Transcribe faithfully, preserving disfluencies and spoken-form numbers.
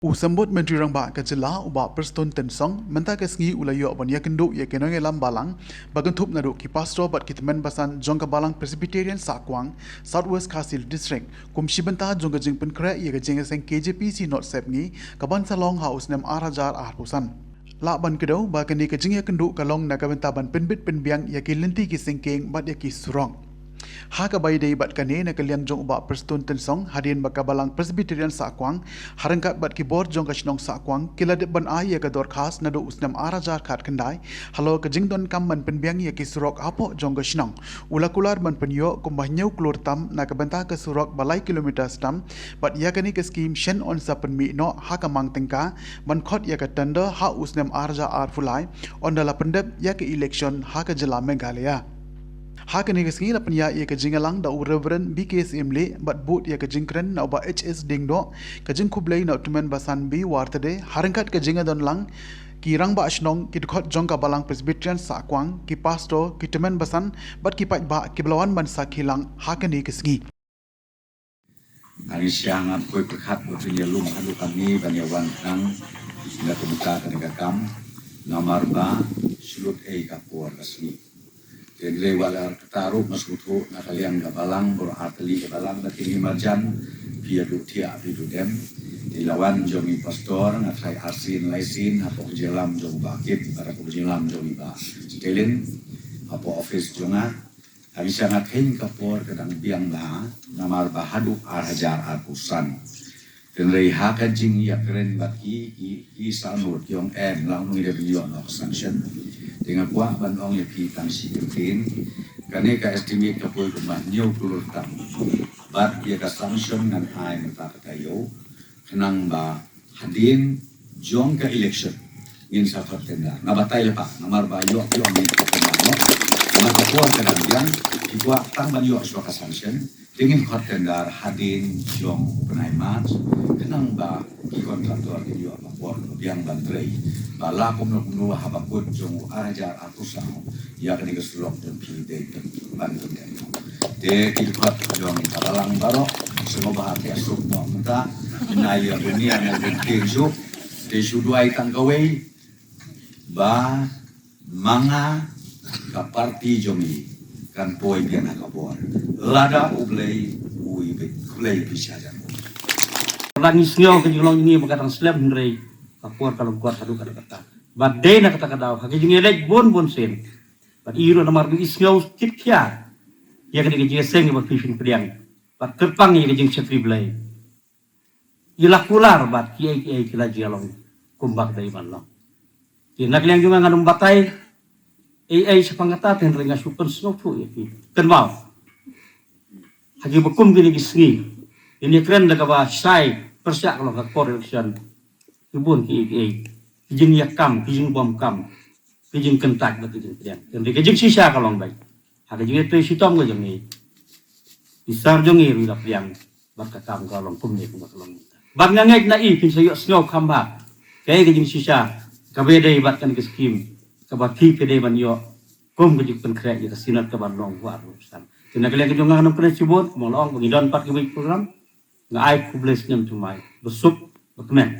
U Symbud Myntri Rangbah ka jylla u Bah Prestone Tynsong mynta ka sngi u la ïoh ban ïakynduh ïa ki nongïalam balang ba kynthup naduh ki pastor bad ki tymmen basan jong ka Balang Presbyterian Sahkwang, South West Khasi Hills District, kum shi bynta jong ka jingpynkhreh ïa ka jingïaseng K J P C North Sepngi ka ban sa long ha u snem ar hajar arphew san. Lah ban kdew ba kane ka jingïakynduh ka long na ka bynta ban pynbit pynbiang ïa ki lynti ki syngkien bad ïa ki surok. Ha kaba ïadei bad kane, na ka liang jong u Bah Prestone Tynsong, hadien ba ka Balang Presbyterian Sahkwang ha ryngkat bad ki bor jong ka shnong Sahkwang ki la dep ban ai ïa ka dorkhas naduh u snem ar hajar khatkhyndai halor ka jingdonkam ban pynbiang ïa ki surok hapoh jong ka shnong, u la kular ban pynïoh kumba hynñiew klur tam na ka bynta ka surok ba lai kilometer tam. Bad ïa kane ka skhim shen yn sa pynmih noh ha ka mang tyngka ban khot ïa ka tender ha u snem ar hajar arphew lai, ynda la pyndep ïa ka election ha ka jylla Meghalaya. Ha kane ka sngi la pynïaid ïa ka jingïalang da u Reverend B K Syiemlieh bad bud ïa ka jingkren na u Bah H S Diengdoh, ka jingkhublei na u tymmen basan B Wartade, ha ryngkat ka jingïadon lang ki rangbah shnong, ki dkhot jong ka Balang Presbyterian Sahkwang, ki pastor, ki tymmen basan bad ki paidbah kiba la wan ban sakhi lang ha kane ka sngi. Ani siang ap koi pyrkhat ba pynïalum haduh kane ban ïawan khnang na ka bynta kane ka kam, namar ba shu lut ei ka por ka sngi. Te dei wala kata ruh nga sngewthuh na ka liang ka balang, baroh artylli ka balang, ba kine marjan phi ïa duh thiah phi duh dem. Te la wan jong i pastor, nga tharai arsien laisien hapoh ka jingïalam jong Bah Kit bad hapoh ka jingïalam jong i Bah Stelin hapoh office jong nga. Hynrei sa nga kheiñ ka por ka dang biang bha, namar ba haduh ar hajar arphew san. Hynrei ha ka jingïakren bad ki, ki, ki sahnut ki ong em, la ong ngi dei ban ïoh noh ka sanction. Te nga kwah ban ong ïa phi tang shi kyntien. Kane ka estimate ka poi kumba hynñiew klur tam. Bad ïa ka sanction ngan ai mynta ka taïew. Khnang ba hadien jong ka election ngin sa khot tender. Nga batai lypa, namar ba ïoh, ïoh ngin khot tender, no? Namar ka por ka dang biang, ki kwah tang ban ïoh shuwa ka sanction, te ngin khot tender hadien jong u bnai March, khnang ba ki contractor kin ïoh ka por ka biang ban trei. Ba la kumno kumno haba kut jong u ar hajar arphew saw, ïa kane ka surok jong phi dei ban pyndep. Te ki dkhot jong ka balang baroh, sngewbha ïa suk noh mynta, na ïa bun ïa na bun tieng suk, te shu duwai tang kawei, ba ma nga ka parti jong i kan poi biang ha ka bor. Lada U Blei u ibit, U Blei u bishar jong u. Lada ngi sngew ka jinglong ngi ba ka dang slem hynrei ka por ka long kwat haduh katta katta. Ba dei na kata ka daw ha ka jingïaleit bun bun sien. Bad i ruh namar ba i sngew kit khia ïa kane ka jingïaseng ba phi phin pdiang. Bad kyrpang ïa ka jingshakri Blei. I la kular bad kiei kiei ki la jia long kumba ka dei ban long. Te na ka liang jong nga ngan ym batai ei ei shaphang kata, te hynrei nga shu pynsngewthuh ïa phi. Kynmaw, ha kiba kum kine ki sngi, ïa kren da kaba shai pyrshah ka long ka por election. Ki bun kiei kiei, ki jingïakam, ki jingbymkam, ki jingkyntait bad ki jingpdiang. Te hynrei ka jingshisha ka long beit ha ka jingïathuh shitom ka jong ngi, ki sar jong ngi ruh la pdiang bad ka kam ka long kumne kumba ka long. Bad nga ngeit na i phin sa ïohsngew kham bha kaei ka jingshisha kaba ïadei bad kane ka skhim kaba phi phi dei ban ïoh kum ka jingpynkhreh ïa ka Synod kaban long arphew san. Te na ka liang ka jong nga ngan ym kren shibun, kumba la ong ba ngi don pat kiwei ki program. Nga ai khublei snem thymmai, ba suk ba kmen.